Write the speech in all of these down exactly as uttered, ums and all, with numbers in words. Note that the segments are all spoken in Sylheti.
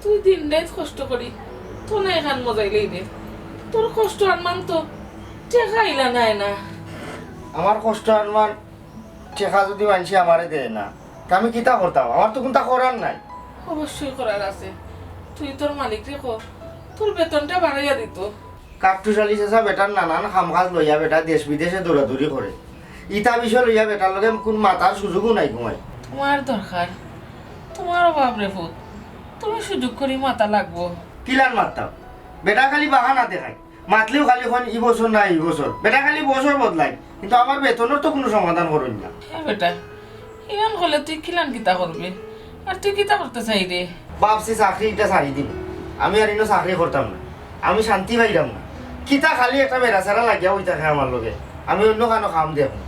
তুই দিন রাইত কষ্ট করি, তোর না এখান মজাইলেই দে। তোর কষ্ট আনমান তো টেকা ইলা নাই না। আমার কষ্ট আনমান টেকা যদি মানষে আমারে দেয় না, তে আমি কিতা করতাম? আমার তো কুনতা করার নাই। অবশ্যই করার আছে। তুই তোর মালিকরে ক, তোর বেতনটা বাড়াইয়া দিত। কাট্টুশালী চাচা বেটার নানান কাম কাজ লইয়া বেটা দেশ বিদেশে দৌড়াদৌড়ি করে। ইতা বিষয় লইয়া বেটার লগে কুন মাতার সুযোগও নাই ঘুমাই। তোমার দরকার, তোমার অভাব রে পুত, তুমি সুযোগ করি মাতা লাগবো। কিলান মাততাম? বেটা খালি বাহানা দেখায়, মাতলেও খালি কইন ই বছর না ই বছর। বেটা খালি বছর বদলায়, কিন্তু আমার বেতনর তো কুনু সমাধান করইন না। হ্যাঁ বেটা, ইমান করলে তুই কিলান কিতা করবে? আর তুই কিতা করতে চাইরে? ভাবছি চাকরি ইটা ছাড়ি দিমু। আমি আর ইনো চাকরি করতাম না, আমি শান্তি পাইরাম না। কিতা খালি একটা বেড়াছেড়া লাগিয়া অই থাকে আমার লগে, আমি অইন্য কানো কাম দেখমু।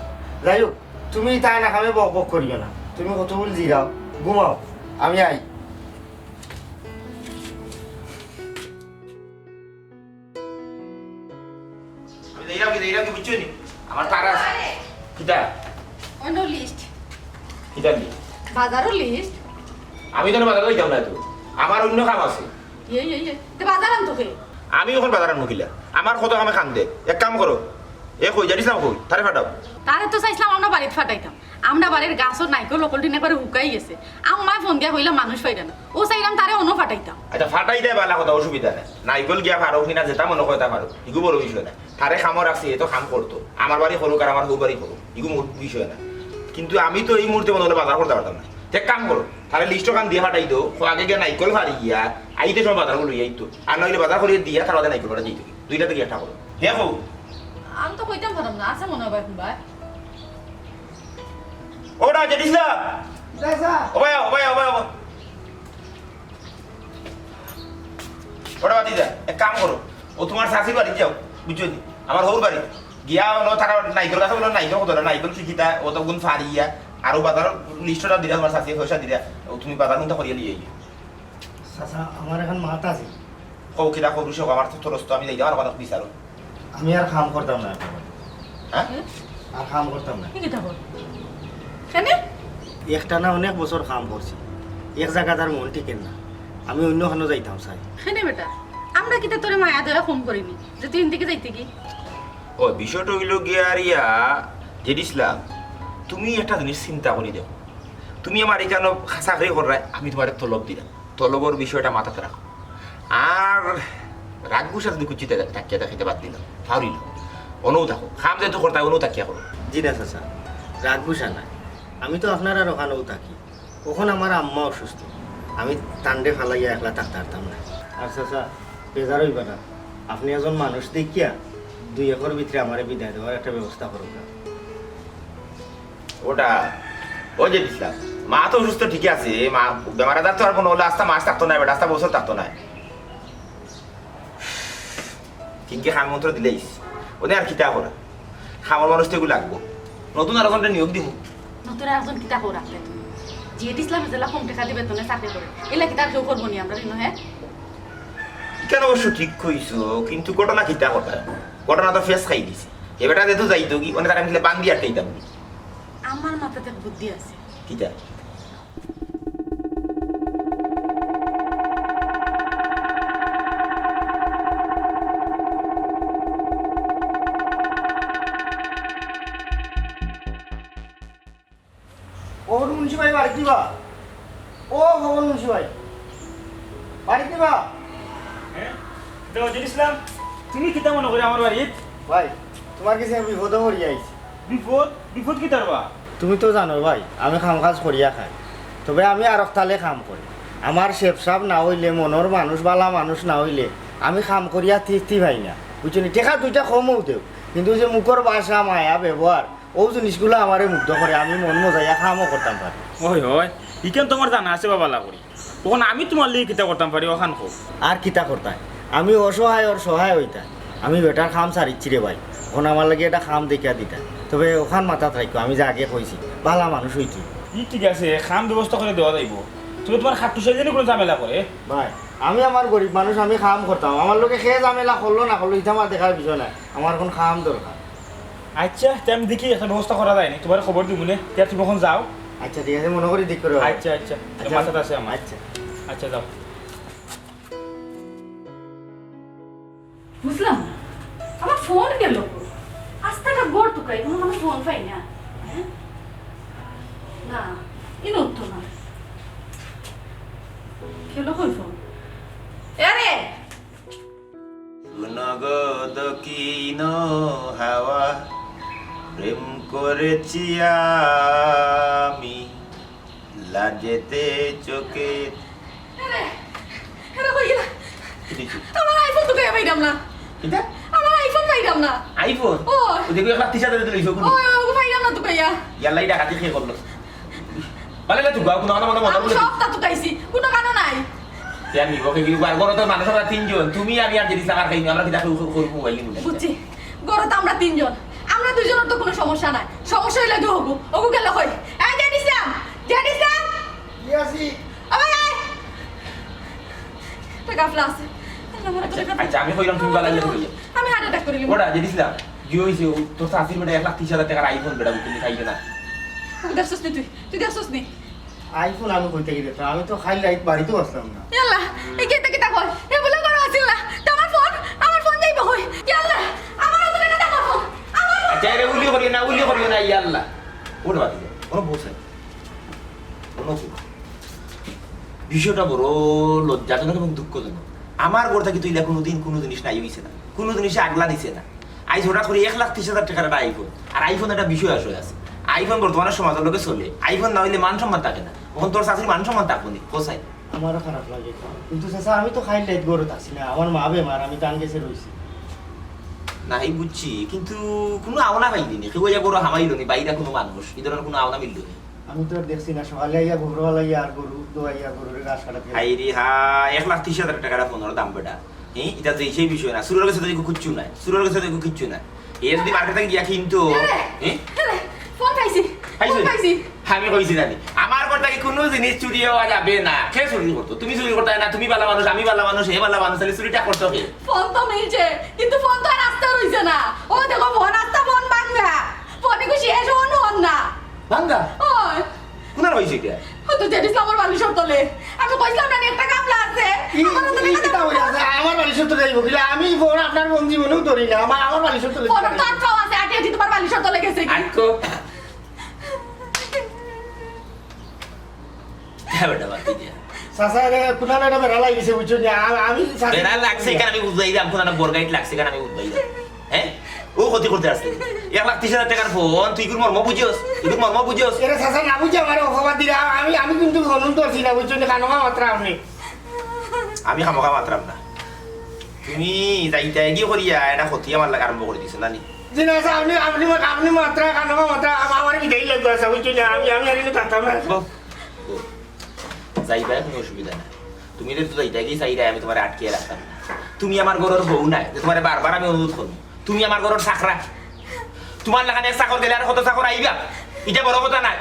যাই হোক, তুমি তাই না কামে বকবক করিও না, তুমি কতগুল জিরাও, ঘুমাও, আমি আই। আমি যাইরাম কি, যাইরাম কি, বুঝছো নি? আমার তাড়া আছে। কিতা? অন্য লিস্ট। কিতা নি? বাজারর লিস্ট। আমি তো বাজারো যাইতাম না তো। আমার অইন্য কাম আছে। ইয়ে, ইয়ে, ইয়ে। তে বাজার আনতো কে? আমি অখন বাজার আনমু কিলা? আমার কত কামে কান্দে। এক কাম করো। এ কই, জানিস না কই? তারে ফাটাও। তারে তো চাইছিলাম আমরা বাড়িত ফাটাইতাম। আমরা বাড়ির গাছর নাইকল অকলটিন একবারে হুকাই গেছে। আম্মায় ফোন দিয়া কইলা মানুষ পাইরা না। অউ চাইরাম তারে অনো ফাটাইতাম। আচ্ছা, ফাটাই দেয় বালা কথা, অসুবিধা নাই। নাইকল গিয়া ফারুক কিনা যেতা মনো কয় তা ফারুক। ইগু বড় বিষয় না। তারে কামো রাখছি, এ তো কাম করতো। আমার বাড়ি করুক আর আমার হউ বাড়ি করুক। ইগু মোর বিষয় না। কিন্তু আমি তো এই মুহূর্তে মনো অইলে বাজার করতাম পারতাম না। তে এক কাম করো, তারে লিস্ট অখান দিয়া ফাটাই দেও। কও আগে গিয়া নাইকল ফারি গিয়া, আইতে সময় বাজার করি লইয়া আইতো। আর নাইলে বাজার করি দিয়া, তার বাদে নাইকল ফাটাই দিতো। দুইটা থাকি একটা করো। দেখো। আমি তো কইতাম পারতাম না, আছে মনো অয় ভাই, ভাই। ওটা জেডিস না। জি স্যার। ও ভাই, ও ভাই, ও ভাই, ও ভাই। ওটা বাদ দিয়া, এক কাম করো, ও তোমার চাচির বাড়ি যাও, বুঝছো নি? আমার হউর বাড়ি। গিয়া অনো তারা নাইকল গাছে অনো নাইকল কত নাইকল শিখিতা, অতগুন ফারিয়া, আর ও বাজার লিস্টটা দিরা তোমার চাচিয়ে পয়সা দিরা, ও তুমি বাজার কুনতা করিয়া লিয়ে আইও। চাচা, আমার অখন মাত আছে। কও কিতা কও, রুশো, আমার তো তরস তো আমি যাইতাম আর অনো বিচারো। আমি আর কাম করতাম না। হ্যাঁ? আর কাম করতাম না। কি কিতা কর? কেনে? একটানা অনেক বছর কাম করছি, এক জাগাত আর মন টিকের না, আমি অইন্য কানো যাইতাম চাই। কেনে বেটা, আমরা কিতা তোরে মায়া দয়া কম করিনি যে তুই ইনদিকে যাইতে কি? ও, বিষয়টা অইলো গিয়া আর ইয়া, জেড ইসলাম, তুমি একটা জিনিস চিন্তা করি দেখো, তুমি আমার ইকানো চাকরি কররায়, আমি তোমারে তলব দিরাম, তলবর বিষয়টা মাথাত রাখো। আর রাগ গুসা যদি কুচ্ছিতে থাকিয়া দেখিতে বাদ দিলাম, ফাউরিল। অনও থাকো, কাম যেহেতু করতায়, অনও থাকিয়া করো। জি না চাচা, রাগ গুসা নাই, আমি তো আপনারার অখানও থাকি। অখন আমার আম্মা অসুস্থ, আমি তানরে ফালাইয়া একলা থাকতাম পারতাম না। আর চাচা, বেজার অইবা না, আপনে একজন মানুষ দেখিয়া দুই একর ভিতরে আমারে বিদায় দেওয়ার একটা ব্যবস্থা করউক্কা। ওটা, ও জেড ইসলাম, মা তো অসুস্থ ঠিক আছে, মা বেমার আজার তো আর কুনু অইলে আস্তা মাস থাকতো নায় বেটা, আস্তা বছর থাকতো নায়। কিংকে কাম মন্ত্র দিলাইস, ওনে আর কিতা করা? কামর মানুষ তো এগু লাগবো। নতুন আর একজনরে নিয়োগ দিমু। নতুন আর একজন কিতা কও রাখলে তুমি? জেড ইসলামে যেলা কম টেকা দি বেতনে চাকরি করে, এলা কিতা আর কেউ করবো নি আমরার ইনো, হে? ইখান অবশ্য ঠিক কইছো, কিন্তু ঘটনা কিতা কথা? ঘটনা তো ফেস খাই দিছে। এ বেটা যেহেতু যাইতো কি, মানে তারে আমি বান্দি আটকাইতাম নি। আমার মাথাত এক বুদ্ধি আছে। কিতা? ও মুন্সি ভাই, বাড়িত নিবা? ও খবর মুন্সি ভাই, বাড়িত নিবা? হ্যাঁ? কিতা ওজির ইসলাম, তুমি কিতা মনো করি আমার বাড়িত? ভাই, তোমার গেছে আমি বিপদো পড়ি আইছি। বিপদ? বিপদ কিতার বা? তুমি তো জানো ভাই, আমি কাম কাজ করিয়া খাই, তবে আমি আর একতালে কাম করি। আমার শেফ সাব না অইলে, মনর মানুষ, বালা মানুষ না অইলে আমি কাম করিয়া তৃপ্তি পাই না, বুঝছো নি? টেকা দুইটা কমও দেও, কিন্তু যে মুখর ভাষা, মায়া, ব্যবহার, অউ জিনিসগুলা আমারে মুগ্ধ করে, আমি মন মজাইয়া কামও করতাম পারি। অয়, অয়, ইখান তো আমার জানা আছে বা বালা করি। অখন আমি তোমার লাগি কিতা করতাম পারি, অখান কও। আর কিতা করতায়? আমি অসহায়র সহায় অইতায়। আমি বেটার কাম ছাড়িচ্ছি রে ভাই, অখন আমার লাগি একটা কাম দেখিয়া দিতায়। তবে অখান মাথাত রাখিও, আমি যে আগে কইছি, বালা মানুষ অইতে। ই ঠিক আছে, কাম ব্যবস্থা করি দেওয়া যাইবো। তবে তোমার কাট্টুশালী যেন কুনু ঝামেলা করে। ভাই, আমি আমার গরিব মানুষ, আমি কাম করতাম, আমার লগে কে ঝামেলা করলো না করলো, ইটা আমার দেখার বিষয় নায়, আমার অখন কাম দরকার। আচ্ছা, তে আমি দেখি একটা ব্যবস্থা করা যায় নি, তোমারে খবর দিমু নে, তে তুমি অখন যাও। আচ্ছা, ঠিক আছে, মনো করি ঠিক করো। আচ্ছা, আচ্ছা, আচ্ছা। মাথাত আছে আমার। আচ্ছা। আচ্ছা, যাও। বুঝলাম না, আমার ফোন গেল কই? আস্তা একটা ঘর তুকাই, কোনো আমার ফোন পাই না। হ্যাঁ? না, ইনো তো না। গেল কই ফোন? এ রে! শুনো গো দক্ষিণ হাওয়া, প্রেম করেছি আমি, লাজেতে চোখে। আরে, আরে, কই গেলা? কি দিছি? আমার iPhone তো কইয়া পাইলাম না। কিতা? আমার iPhone পাইলাম না। iPhone? ও। ওই দেখো, এক লাখ তিরিশ হাজার দিলে হইছে, ও, ও, পাইলাম না তো কইয়া। ইয়াল্লা, এই ডাকাতি কে করলো? ভালা লাগছে গো, কুনু আনা মানে মনে আমি করলে। সব তা তুকাইছি, কুনু কানো নাই। তে আমি ওকে কি বার করো তো, মানুষ আমরা তিনজন, তুমি, আমি আর যদি সাকার খাই, আমরা কি তাকে করবো মোবাইল নিব? বুঝছি, ঘরো তো আমরা তিনজন, আমরা দুইজনের তো কোনো সমস্যা নাই, সমস্যা হইলে তো হবো, ওগু গেল কই? এই জেড ইসলাম, জেড ইসলাম। কি আছি? ও ভাই, আয়। একটা গাফলা আছে। আল্লাহ, আমার আচ্ছা, তো আচ্ছা, আমি কইলাম তুমি বালা লাগো। আমি হার্ট অ্যাটাক করিলি। ওটা জেড ইসলাম, কি হইছে? ও তো চাচির বেটা এক লাখ তিরিশ হাজার টাকার iPhone বেটা, তুমি খাইবে না। তুই দেখছস নি তুই? তুই দেখছস নি? iPhone আমি কই থাকি দিতাম? আমি তো খাইল রাইত বাড়িত আছলাম না। ইয়াল্লা, এই কিতা কিতা কয়? এ বলে ঘরো আছিল না। তে আমার ফোন, আমার ফোন যাইবো কই? ইয়াল্লা, আমার অত টাকা দে আমার ফোন। আমার ফোন। আচ্ছা, এরে উলি করিও না, উলি করিও না, ইয়াল্লা। ওরে বাদ দে, ওরে বসে। ওরে বসে। বিষয়টা বড় লজ্জাজনক এবং দুঃখজনক। আমার ঘর থাকি তো ইলা কোনোদিন কোনো জিনিস নাই হইছে না, কোনো জিনিসে আগলা দিছে না। আইজ হঠাৎ করি এক লাখ তিরিশ হাজার টাকার একটা iPhone, আর iPhone একটা বিষয় আসলে আছে। iPhone বর্তমানে সমাজের লগে চলে, iPhone না হইলে মান সম্মান থাকে না। এখন তোর চাচির মান সম্মান থাকবো নি? কোথায়? আমারও খারাপ লাগে, কিন্তু চাচা, আমি তো খাইল রাইত ঘরো আছি না, আমার মা বেমার, আমি তান গেছে রইছি। না, এই বুঝছি, কিন্তু কোনো আওনা পাইলি নি, কেউ ইয়া ঘরো হামাইলো নি, বাইরে কোনো মানুষ, এই ধরনের কোনো আওনা মিললো নি? আমি তো আর দেখছি না, সকালে আইয়া গোবর ফালাইয়া আর গরু দোয়াইয়া গরুরে ঘাস কাটাতে। হায় রে হায়, এক লাখ তিরিশ হাজার টাকার ফোনের দাম বেটা। হ্যাঁ, এটা যে সেই বিষয় না, চুরের কাছে তো কিচ্ছু নাই, চুরের কাছে তো কিচ্ছু নাই। এ যদি মার্কেট থাকি গিয়া কিনতো, আরে, হ্যাঁ? আরে, ফোন পাইছি, পাইছো? ফোন পাইছি। আমি কইছি জানি, আমার ঘর থাকি কোনো জিনিস চুরি হওয়া যাবে না। কে চুরি করতো? তুমি চুরি করতে না, তুমি বালা মানুষ, আমি বালা মানুষ, হে বালা মানুষ, তাহলে চুরিটা করতো কে? ফোন তো মিলছে, কিন্তু ফোন তো আর আস্তা রইছে না। ও দেখো, ফোন আস্তা, ফোন ভাঙ্গা, ফোন এগু শেষ, ফোন না। ভাঙ্গা? ওই। কোনার হইছে এটা? ও তো জেড ইসলামর বালিশর তলে। আমি কইছিলাম না, একটা গাফলা আছে। ই, আমার অত ই, টাকা কিতা দে। হইয়া আছে? আমার বালিশর তলে যাইবো কিলা? আমি ফোন আপনার ফোন জীবনেও ধরি না। আমার, আমার বালিশর তলে ফোন তো আটকাও আছে, আটি আটি তোমার বালিশর তলে গেছে কি? আটকো। হ্যাঁ, বেটা, বাদ দিয়া। চাচা, রে, কোনানো একটা বেড়া লাগিছে, বুঝছো নি? আ-, আমি চাচা বেড়া লাগছে, এখানে আমি বুঝাই দিলাম, কোনানো বরগাইট লাগছে, এখানে আমি বুঝাই দিলাম। হ্যাঁ? ও ক্ষতি করতে আসছে। এক লাখ তিরিশ হাজার টাকার ফোন, তুই কোন মর্ম বুঝোস? তুই কোন মর্ম বুঝোস? এরে চাচা, না বুঝে আমারে অপবাদ দিরা। আমি, আমি কিন্তু ফোন ধরছি না, বুঝছো নি? খামোখা মাতরা আপনি। আমি খামোখা মাতরাম না। তুমি যাইতায় গি করিয়া এটা ক্ষতি আমার লাগি আরম্ভ করে দিছো, না নি? জি না, চাচা, আপনি, আপনি, আপনি মাতরা, খামোখা মাতরা, আম-, আমার বিদায় লাগবে, চাচা, বুঝছো নি? আমি, আমি আর এনে থাকতাম না। বউ, বউ, যাইবায়, কোনো অসুবিধা নাই। তুমি তো যাইতায় গি চাইরায়, আমি তোমারে আটকিয়া রাখতাম না। তুমি আমার ঘরর বউ নায়, যে তোমারে বারবার আমি অনুরোধ করমু। তুমি আমার ঘরর চাকরা। তোমার লাখান এক চাকর গেলে আর কত চাকর আইবা? ইটা বড় কথা নায়।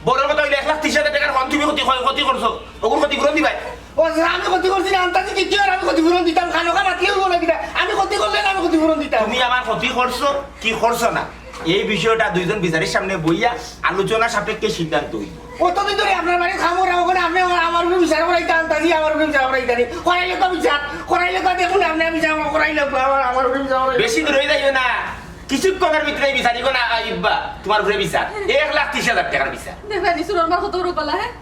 বড় কথা অইলে এক লাখ তিরিশ হাজার টাকার ফোন তুমি ক্ষতি, ক্ষতি করছো। ওগুর ক্ষতিপূরণ দিবায়। ও, চাচা, আমি ক্ষতি করছি না, আন্তাজি কিচ্ছু আর আমি ক্ষতিপূরণ দিতাম, খামোখা মাতলে অইবো না কিতা? আমি ক্ষতি করলে না আমি ক্ষতিপূরণ দিতাম। তুমি আমার ক্ষতি করছো কি করছো না, এই বিষয়টা দুইজন বিচারির সামনে বইয়া আলোচনা সাপেক্ষে সিদ্ধান্ত অইবো। কতদিন ধরি আপনার বাড়িত খামোখা, ওখানে আপনি আমার, আমার উপরে বিচার করাইতা, আন্তাজি আমার উপরে বিচার করাইতা নি। করাইলে তো বিচার, করাইলে তো দেখুন আপনি বিচার করাইলে আমার, আমার উপরে বিচার করাইলে। বেশি দূরে যাইও না, কিছুক্ষণের ভিতরে বিচারিগণ আইবা তোমার উপরে বিচার, এক লাখ তিরিশ হাজার টাকার বিচার। দেখলায় নি, চুরর মার কত বড় গলা, হ্যাঁ?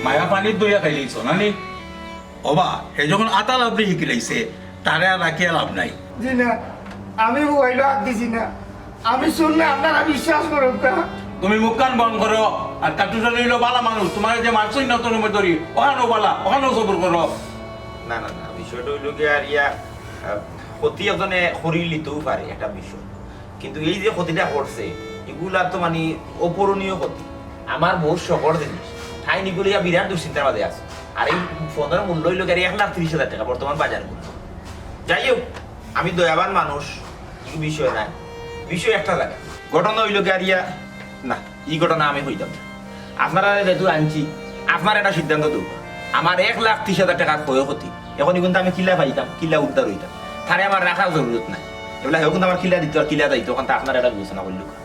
মায়া পানির দইয়া খাইলিছো না নি? ওবা, হে যখন আতা লাভলি হিকিলাইছে, তারে আর রাখিয়া লাভ নাই। জি না, আমি মোবাইলো হাত দিছি না। আমি চুর না, আপনারা বিশ্বাস করুন না। তুমি মুখখান বন্ধ করো, আর কাটুসা অইলো বালা মানুষ, তোমারে যে মারছইন না অত সময় ধরি, ওখানেও বালা, ওখানেও সবুর করো। না, না, না, বিষয়টা অইলো কি আর ইয়া, আহ, ক্ষতি একজনে করিলিতেও পারে একটা বিষয়, কিন্তু এই যে ক্ষতিটা করছে, ইগুলা তো মানে অপূরণীয় ক্ষতি। আমার বউর শখর জিনিস, তাইন ইগুলা বিরাট দুশ্চিন্তার মাঝে আছে। আর এই ফোনের মূল্য অইলো গিয়া এক লাখ তিরিশ হাজার টাকা বর্তমান বাজার মূল্য। যাই হোক, আমি দয়াবান মানুষ, কিছু বিষয় নাই, বিষয় একটা জায়গা। ঘটনা অইলো গিয়া, না, ই ঘটনা আমি কইতাম না। আপনারারে যেহেতু আনছি, আপনারা একটা সিদ্ধান্ত দেউক্কা। আমার এক লাখ ত্রিশ হাজার টেকার ক্ষয়ক্ষতি, অখন ইগুইন তো আমি কিলা পাইতাম, কিলা উদ্ধার অইতাম, তারে আমার রাখার জরুরত নাই। এবলা হে অখন আমার কিলা দিতো আর কিলা যাইতো, অখান তো আপনারা একটা বিবেচনা করলুক্কা।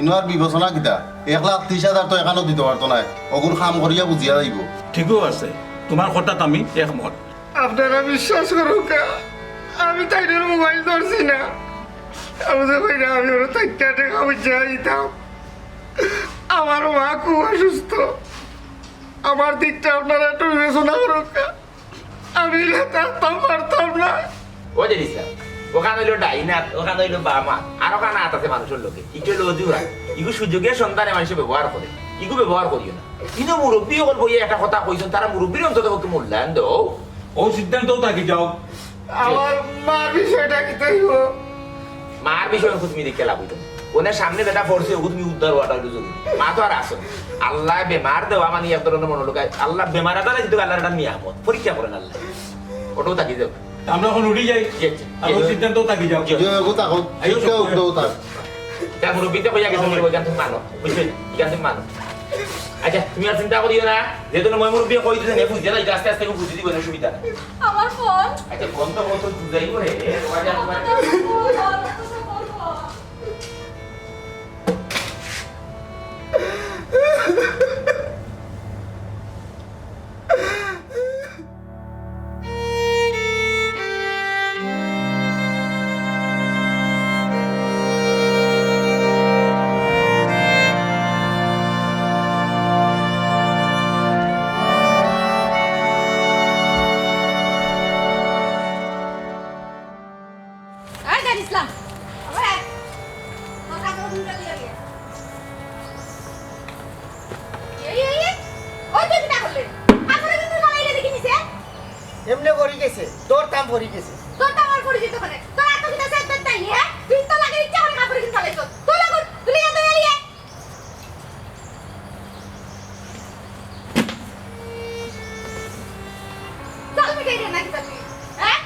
ইনো আর বিবেচনা কিতা? এক লাখ ত্রিশ হাজার তো এখানো দিতো পারতো নায়, অগুর কাম করিয়া বুঝিয়া যাইবো। ঠিকউ আছে, তুমার কথাত আমি একমত। আপনারা বিশ্বাস করউক্কা, আমি তাইনর মোবাইল ধরছি না। আমি যে কইরা আমি ওর থাইক্কা টেকা বুঝিয়া দিতাম। আমার মা খুব অসুস্থ, আমার দিকটা আপনারা একটু বিবেচনা করউক্কা। আমি ইলা থাকতাম পারতাম না। ও যে দিছলা, অখান অইলো ডাইন আত, অখান অইলো বাম আত, আর অখান আত আছে মানুষর লগে। ইটা অইলো অজুহাত। ইগু সুযোগে সন্ধানে মানষে ব্যবহার করে, ইগু ব্যবহার করিও না। ইনো মুরব্বি অকল বইয়া একটা কথা কইছইন, তারা মুরব্বির অন্তত পক্ষে মূল্যায়ন দেও। অউ সিদ্ধান্তও থাকি যাও। আমার মার বিষয়টা কিতা অইবো? মার বিষয় অখন তুমি দেখিয়া লাভ অইতো না। অনে সামনে যেটা পড়ছে, অগু তুমি উদ্ধার অওয়াটা অইলো জরুরি। মা তো আর আছো না। আল্লায় বেমার দেওয়া মানে এক ধরনের মনোলোকায়, আল্লায় বেমার আজারে কিন্তু আল্লার একটা নিয়ামত। পরীক্ষা করেন আল্লায়। অটাও থাকি যাও। আমরা অখন উঠি যাই। জি, জি। আর অউ সিদ্ধান্তও থাকি যাও। জি। যে অগু থাকো, আইও, শিক্ষা সব উঠলেও থাক। তা মুরব্বিতে কইয়া গেছে, মুরব্বি, ইখান তুমি মানো। বুঝছো? ইখান তুমি মানো। আচ্ছা, তুমি আর চিন্তা করিও না। যেহেতু ময় মুরব্বি কই দিছে, নে বুঝিয়া যাই, আস্তে আস্তে বুঝিয়া দিবো, অসুবিধা নাই। আমার ফোন। আচ্ছা, ফোন তো কত বুঝাইবো রে। এ, তোমার যা, তোমার আমার ফোন, আমার ফোন। এই জান ইসলাম, আবার আয়। তোর কাপড় কোনটা দিয়ে দিয়ে? এই, এই, এই, ওই তুই কিতা করলে? কাপড় কিন্তু লাগাইলে দেখি নিছে। এমনে পড়ি গেছে, দৌড়তাম পড়ি গেছে। তোর তো আমার পরিচিত করে। তোর এত কিতা সেট বেট নাই, হ্যাঁ? তুই তো লাগে ইচ্ছা করে কাপড় কিন্তু ফালাইছস। তুই লাগুন, তুই এত এলিয়ে। চল, মিটাই দে না কিতা তুই, হ্যাঁ?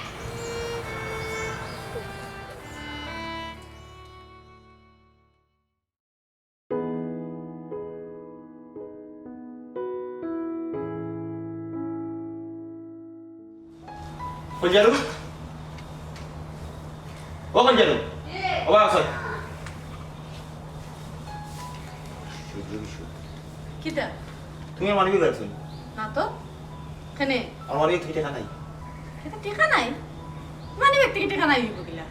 কলজারু? ও কলজারু? ও বাবা, সর। কিতা? তুমি আমার মানিব্যাগ রাখছো নি? না তো। কেনে? আমার মানিব্যাগ থাকি টেকা নাই। ইতা টেকা নাই? মানিব্যাগ থাকি টেকা নাই অইবো কিলা?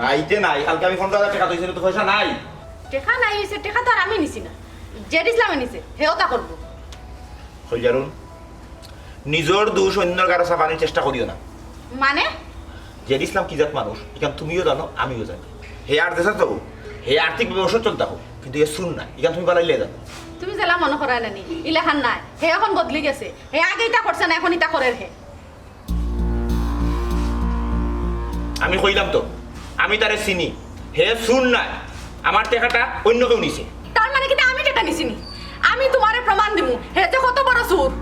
নাই তে নাই, কালকে আমি পনরো হাজার টেকা থইছি, ইতা তো পয়সা নাই। টেকা নাই অইছে, টেকা তো আর আমি নিছি না, জেড ইসলামে নিছে, হে অতা করবো। কলজারু, নিজর দুষ অইন্যর গারো চাপানির চেষ্টা করিও না। মানে? জেড ইসলাম কি জাত মানুষ, ইখান তুমিও জানো, আমিও জানি। হে আর দেশে তো, হে আর্থিকভাবে অসচ্ছল থাকো, কিন্তু হে চুর নায়, ইখান তুমি বালাইলে জানো। তুমি যেলা মনো কররায় না নি, ইলাখান নায়। হে অখন বদলি গেছে, হে আগে ইতা করছে না, অখন ইতা করের হে। আমি কইলাম তো, আমি তারে চিনি। হে চুর নায়, আমার টেকাটা অইন্য কেউ নিছে। তার মানে কিতা আমি টেকা নিছি নি? আমি তুমারে প্রমাণ দিমু, হে যে কত বড় চুর।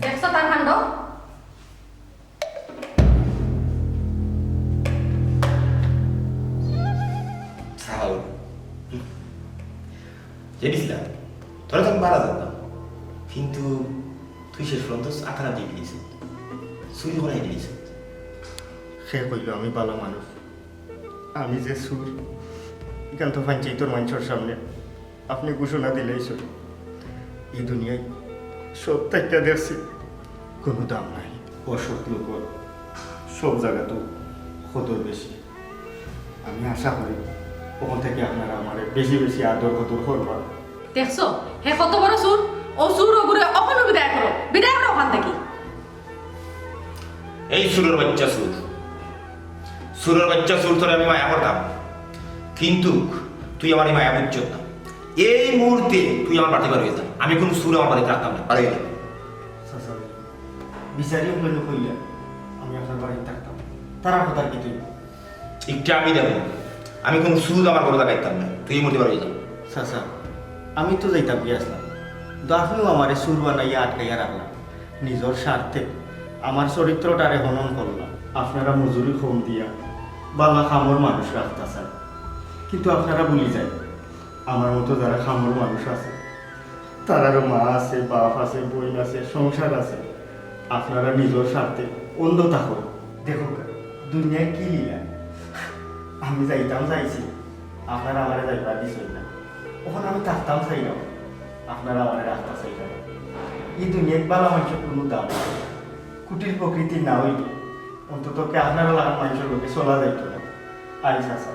দেখছো তার কাণ্ড? সাহাউল। জেড ইসলাম, তোরে তো আমি বালা জানতাম, কিন্তু তুই শেষ পর্যন্ত আতানা দিয়ে দিলিস, চুরি করাই দিলিস। কে কইলো আমি বালা মানুষ? আমি যে চুর, ইখান তো পঞ্চায়েতর মানষর সামনে আপনে ঘোষণা দিলাইছইন। ই দুনিয়াত সব থাকিয়া দেখছি, কুনু দাম নাই। অসৎ লোকর সব জাগাত কদর বেশি। আমি আশা করি, অখন থাকি আপনারা আমারে বেশি বেশি আদর কদর করবা। দেখছো, হে কত বড় চুর। অউ চুর অগুরে অখনউ বিদায় করো, বিদায় করো অখান থাকি। এই চুরর বাইচ্চা চুর, চুরর বাইচ্চা চুর, তোরে আমি মায়া করতাম, কিন্তু তুই আমার এই মায়া বুঝছস না। এই মুহূর্তে তুই আমার বাড়ি বারইয়া যা। আমি কুনু চুর আমার বাড়িত রাখতাম না, বারইয়া যা। চাচা, বিচারি অকলরে কইয়া আমি আপনার বাড়িত থাকতাম, তারার কথার কিতা অইবো? ইটা আমি দেখমু, আমি কুনু চুর আমার ঘরো লাগাইতাম না, তুই এই মুহূর্তে বারইয়া যা। চাচা, আমি তো যাইতাম গিয়া আছলাম, কিন্তু আপনেও আমারে চুর বানাইয়া আটকাইয়া রাখলা। নিজর স্বার্থে আমার চরিত্রটারে হনন করলা। আপনারা মজুরি কম দিয়া বালা কামর মানুষ রাখতা চাইন, কিন্তু আপনারা ভুলি যাইন, আমার মতো যারা কামর মানুষ আছে, তারারও মা আছে, বাপ আছে, বইন আছে, সংসার আছে। আপনারা নিজর স্বার্থে অন্ধ থাকইন। দেখউক্কা, দুনিয়ার কি লীলা। আমি যাইতাম চাইছি, আপনারা আমারে যাইবার দিছইন না। অখন আমি থাকতাম চাইলাম, আপনারা আমারে রাখতা চাইলা না। ই দুনিয়াত বালা মানষর কুনু দাম নাই। কুটিল প্রকৃতি না অইলে অন্তত কি আপনারা লাখান মানষর লগে চলা যাইতো না। আই চাচা,